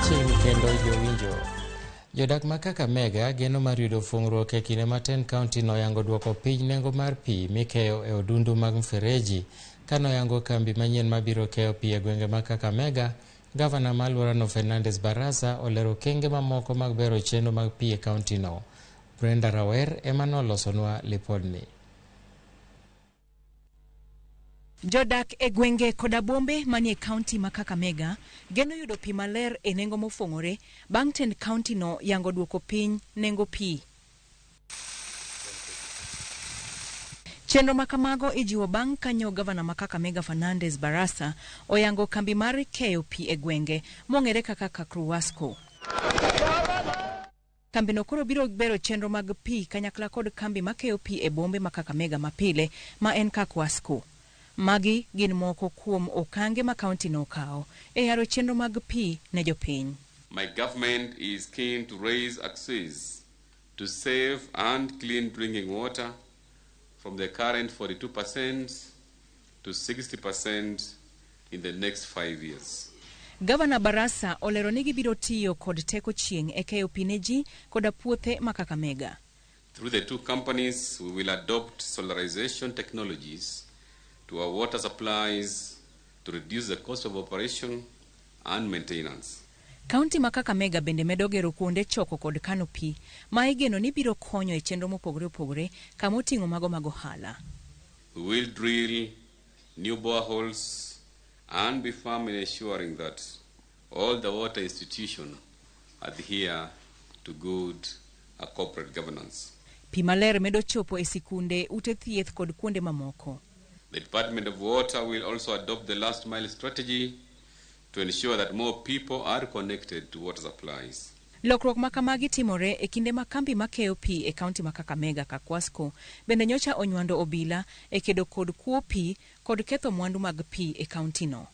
Machiegni kendo jowinjo. Jodak ma Kakamega geno mar yudo fuong'ruok e kinde ma tend kaunti no oyango duoko piny nengo mar pi mikeyo e odundu mag mfereji. Kane oyango kambi manyien mabiro keyo pi e gwenge ma Kakamega, gavana ma alworano Fernandes Barasa olero okenge mamoko mag bero chenro mag pi e kaunti no. Brenda Rawer ema nolosonwa lipodni. Jodak e gwenge koda bombe manie kaunti ma Kakamega geno yudo pi maler e nengo mofong'ore bang' tend kaunti no yango duoko piny nengo pi. Chenro ma kamago ijiwo bang' kanyo gavana ma Kakamega Fernandes Barasa oyango kambi mar keyo pi e gwenge mong'ere kaka Kakruwasco. Kambino koro biro bero chenro mag pi kanyakla kod kambi makeyo pi e bombe ma Kakamega mapile ma en Kakwasco. Magi gin moko kuom okange ma kaunti no okawo e yaro chenro mag pi ne jopiny. My government is keen to raise access to safe and clean drinking water from the current 42% to 60% in the next 5 years. Gavana Barasa olero ni gibiro tiyo kod teko chieng' e keyo pi ne ji koda puothe ma Kakamega. Through the two companies, we will adopt solarization technologies to our water supplies to reduce the cost of operation and maintenance. Kaunti ma Kakamega bende medo gero kuonde choko kod kano pi ma igeno ni biro konyo e chenro mopogore opogore kama oting'o mago mag ohala. We will drill new boreholes and be firm in ensuring that all the water institutions adhere to good corporate governance. Pi maler medo chopo e sikunde, ute thieth kod kuonde mamoko. The Department of Water will also adopt the last mile strategy to ensure that more people are connected to water supplies. Lokruok ma kamagi timore e kinde ma kambi makeyo pi e kaunti ma Kakamega Kakwasco bende nyocha onywando obila e kedo kod kuo pi kod ketho mwandu mag pi e kaunti no.